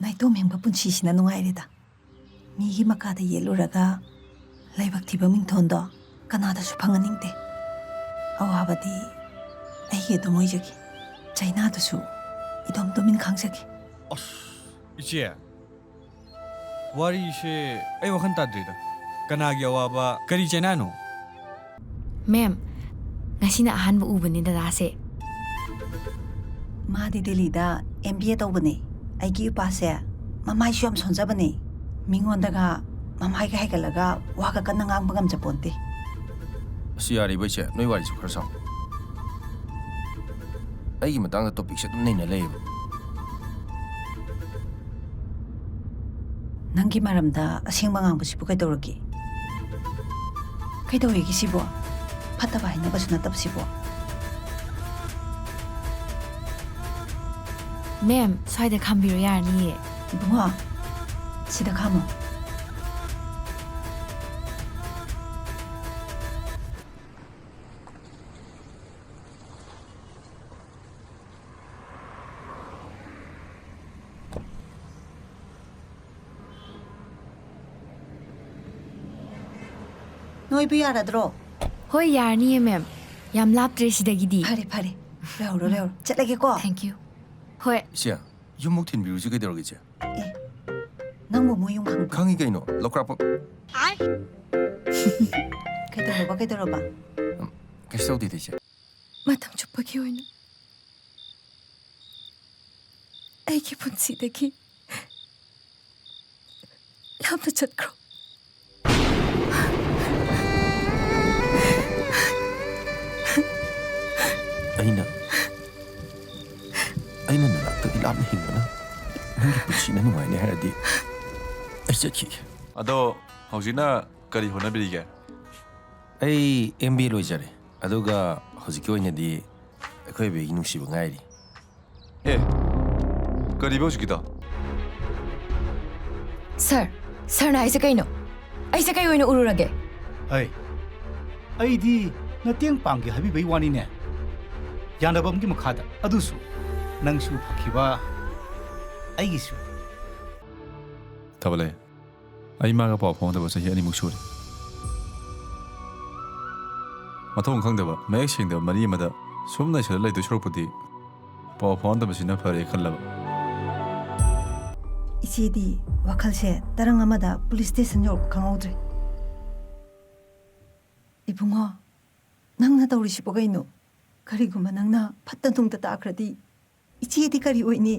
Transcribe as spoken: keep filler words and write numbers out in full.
ꯅꯥꯏꯇꯣꯝ ꯍꯤꯡꯕ ꯄꯨꯟꯁꯤꯁꯤꯅ ꯅꯨꯡꯉꯥꯏꯔꯦꯗ꯫ ꯃꯤꯒꯤ ꯃꯈꯥꯗ ꯌꯦꯠꯂꯨꯔꯒ ꯂꯥꯏꯕꯛ ꯊꯤꯕ ꯃꯤꯡꯊꯣꯟꯗꯣ ꯀꯅꯥꯗꯁꯨ ꯐꯪꯍꯟꯅꯤꯡꯗꯦ꯫ ꯑꯋꯥꯕꯗꯤ ꯑꯩꯒꯤ ꯑꯗꯨꯝ ꯑꯣꯏꯖꯒꯦ꯫ ꯆꯩꯅꯥꯗꯨꯁꯨ ꯏꯇꯣꯝ ꯇꯨꯃꯤꯟ ꯈꯥꯡꯖꯒꯦ꯫ ꯑꯁ, ꯏꯆꯦ, ꯋꯥꯔꯤꯁꯦ ꯑꯩ ꯋꯥꯈꯜ ꯇꯥꯗ꯭ꯔꯤꯗ꯫ ꯀꯅꯥꯒꯤ ꯑꯋꯥꯕ, ꯀꯔꯤ ꯆꯩꯅꯥꯅꯣ? ꯃꯦꯝ, ꯉꯁꯤꯅ ꯑꯍꯥꯟꯕ ꯎꯕꯅꯦ ꯗꯗꯥꯁꯦ꯫ ꯃꯥꯗꯤ ꯗꯦꯜꯂꯤꯗ ꯑꯦꯝ ꯕꯤ ꯑꯦ ꯇꯧꯕꯅꯦ꯫ ꯑꯩꯒꯤ ꯏꯄꯥꯁꯦ ꯃꯃꯥꯏꯁꯨ ꯌꯥꯝ ꯁꯣꯟꯖꯕꯅꯦ꯫ ꯃꯤꯉꯣꯟꯗꯒ ꯃꯃꯥꯏꯒ ꯍꯥꯏꯒꯠꯂꯒ ꯋꯥꯒ ꯀꯟꯅ ꯉꯥꯡꯕ ꯉꯝꯖꯄꯣꯟꯇꯦ꯫ ꯑꯁ, ꯌꯥꯔꯦ ꯏꯕꯣꯏꯆꯦ, ꯅꯣꯏ ꯋꯥꯔꯤꯁꯨ ꯈꯔ ꯁꯥꯎ꯫ ꯑꯩꯒꯤ ꯃꯇꯥꯡꯗ ꯇꯣꯄꯤꯛꯁꯦ ꯑꯗꯨꯝ ꯅꯩꯅ ꯂꯩꯌꯦꯕ꯫ ꯅꯪꯒꯤ ꯃꯔꯝꯗ ꯑꯁꯦꯡꯕ ꯉꯥꯡꯕꯁꯤꯕꯨ ꯀꯩꯗꯧꯔꯒꯦ? ꯀꯩꯗꯧꯋꯦꯒꯦ ꯁꯤꯕꯣ? ꯐꯠꯇꯕ ꯍꯥꯏꯅꯕꯁꯨ ꯅꯠꯇꯕꯁꯤꯕꯣ꯫ ꯃꯦꯝ, ꯁ꯭ꯋꯥꯏꯗ ꯈꯥꯝꯕꯤꯔꯣ ꯌꯥꯔꯅꯤꯌꯦ꯫ ꯏꯕꯨꯡꯉꯣ, ꯁꯤꯗ ꯈꯥꯝꯃꯣ꯫ ꯅꯣꯏꯕꯨ ꯌꯥꯔꯗ꯭ꯔꯣ? ꯍꯣꯏ, ꯌꯥꯔꯅꯤꯌꯦ, ꯃꯦꯝ꯫ ꯌꯥꯝ ꯂꯥꯞꯇ꯭ꯔꯦ ꯁꯤꯗꯒꯤꯗꯤ꯫ ꯐꯔꯦ, ꯐꯔꯦ꯫ ꯂꯩꯍꯧꯔꯣ, ꯂꯩꯍꯧꯔꯣ꯫ ꯆꯠꯂꯒꯦꯀꯣ꯫ Thank you꯫ ꯍꯣꯏ꯫ ꯏꯆꯦ, ꯌꯨꯝꯃꯨꯛ ꯊꯤꯟꯕꯤꯔꯨꯁꯤ ꯀꯩꯗꯧꯔꯒꯦ, ꯏꯆꯦ? ꯑꯦ, ꯅꯪꯕꯨ ꯃꯣꯏ ꯌꯨꯝ ꯈꯪꯕ꯭ꯔꯣ? ꯈꯪꯉꯤ ꯀꯩꯅꯣ, ꯂꯧꯀ꯭ꯔꯥꯛꯄꯝ꯫ ꯀꯩꯗꯧꯔꯕ, ꯀꯩꯗꯧꯔꯕ? ꯎꯝ, ꯀꯩꯁꯨ ꯇꯧꯗꯦꯗ, ꯏꯆꯦ꯫ ꯃꯇꯝ ꯆꯨꯞꯄꯒꯤ ꯑꯣꯏꯅ ꯑꯩꯒꯤ ꯄꯨꯟꯁꯤꯗꯒꯤ ꯂꯥꯞꯅ ꯆꯠꯈ꯭ꯔꯣ꯫ ꯑꯩꯅ, ꯑꯩꯅ ꯅꯅꯥꯛꯇꯒꯤ ꯂꯥꯞꯅ ꯍꯤꯡꯕꯅ ꯅꯪꯒꯤ ꯄꯨꯟꯁꯤꯅ ꯅꯨꯡꯉꯥꯏꯅꯤ ꯍꯥꯏꯔꯗꯤ ꯑꯩ ꯆꯠꯈꯤꯒꯦ꯫ ꯑꯗꯣ ꯍꯧꯖꯤꯛꯅ ꯀꯔꯤ ꯍꯣꯠꯅꯕꯤꯔꯤꯒꯦ? ꯑꯩ ꯑꯦꯝ ꯕꯤ ꯑꯦ ꯂꯣꯏꯖꯔꯦ, ꯑꯗꯨꯒ ꯍꯧꯖꯤꯛꯀꯤ ꯑꯣꯏꯅꯗꯤ ꯑꯩꯈꯣꯏ ꯏꯕꯦꯒꯤ ꯅꯨꯡꯁꯤꯕ ꯉꯥꯏꯔꯤ꯫ ꯑꯦ, ꯀꯔꯤꯕ ꯍꯧꯖꯤꯛꯀꯤꯗꯣ? ꯁꯥꯔ, ꯁꯥꯔꯅ ꯍꯥꯏꯁꯦ ꯀꯩꯅꯣ? ꯑꯩꯁꯦ ꯀꯩ ꯑꯣꯏꯅ ꯎꯔꯨꯔꯒꯦ? ꯍꯩ, ꯑꯩꯗꯤ ꯃꯇꯦꯡ ꯄꯥꯡꯒꯦ ꯍꯥꯏꯕꯤꯕꯩ ꯋꯥꯅꯤꯅꯦ꯫ ꯌꯥꯅꯕ ꯑꯃꯒꯤ ꯃꯈꯥꯗ, ꯑꯗꯨꯁꯨ ꯅꯪꯁꯨ ꯐꯈꯤꯕ, ꯑꯩꯒꯤꯁꯨ ꯊꯕ ꯂꯩ꯫ ꯑꯩ ꯃꯥꯒ ꯄꯥꯎ ꯐꯥꯎꯅꯗꯕ ꯆꯍꯤ ꯑꯅꯤꯃꯨꯛ ꯁꯨꯔꯦ꯫ ꯃꯊꯣꯡ ꯈꯪꯗꯕ, ꯃꯌꯦꯛ ꯁꯦꯡꯗꯕ ꯃꯔꯤ ꯑꯃꯗ ꯁꯨꯝ ꯂꯩꯁꯜꯂ ꯂꯩꯗꯣꯏ ꯁꯔꯨꯛꯄꯨꯗꯤ ꯄꯥꯎ ꯐꯥꯎꯅꯗꯕꯁꯤꯅ ꯐꯔꯦ ꯈꯜꯂꯕ꯫ ꯏꯆꯦꯗꯤ ꯋꯥꯈꯜꯁꯦ ꯇꯔꯪ ꯑꯃꯗ ꯄꯨꯂꯤꯁ ꯁ꯭ꯇꯦꯁꯟ ꯌꯧꯔꯛꯄ ꯈꯪꯍꯧꯗ꯭ꯔꯦ꯫ ꯏꯕꯨꯡꯉꯣ, ꯅꯪꯅ ꯇꯧꯔꯤꯁꯤꯕꯨ ꯀꯩꯅꯣ? ꯀꯔꯤꯒꯨꯝꯕ ꯅꯪꯅ ꯐꯠꯇ ꯅꯨꯡꯗ ꯇꯥꯈ꯭ꯔꯗꯤ ꯏꯆꯦꯗꯤ ꯀꯔꯤ ꯑꯣꯏꯅꯤ?